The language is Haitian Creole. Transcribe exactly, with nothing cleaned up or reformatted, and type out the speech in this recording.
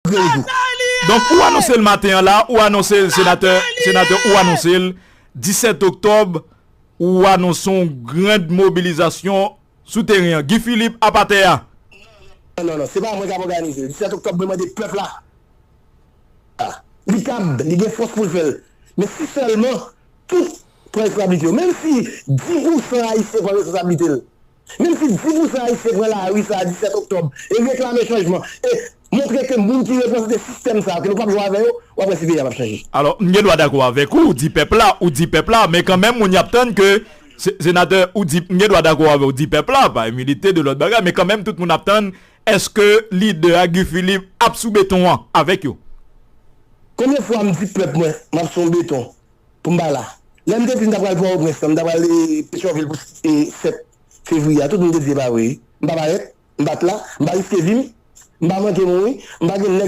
Donk, ou anonse l maten an la, ou anonse l, senatè, senatè, ou anonse l, disèt oktòb, ou anonse yon grand mobilizasyon sou teren an. Guy Philippe ap atè a. Non, non, non, se pa mwen k ap òganize l. Disèt oktòb, mwen mande pèp la. Li kab, li gen fòs pou l fè l. Men si sèlman tout pran responsablite yo, menm si dis pousan Ayisyen pran responsablite l, menm si dis pousan Ayisyen pran lari sa a disèt oktòb e reklame chanjman, e montre ke moun ki reprezante sistèm sa a, ke nou p ap jwe avè yo, w ap wè si peyi a p ap chanje. Alò, m gen dwa dakò avèk ou, ou di pèp la, ou di pèp la, men kanmenm moun y ap tann ke, senatè, ou di, m gen dwa dakò avè w, ou di pèp la, pa imilite de lòt bagay, men kanmenm tout moun ap tann, èske lidè a Guy Philippe ap sou beton an avèk yo? Konbyen fwa m di pèp mwen m ap sou yon beton pou m pa la? Lè m te di m ta pral Pòtoprens lan, m ta pral Petyonvil pou sèt fevriye a, tout moun te di e pa vre wi. M pa parèt, m pa t la, m pa riske vi m, m pa manke mouri, m pa gen nèg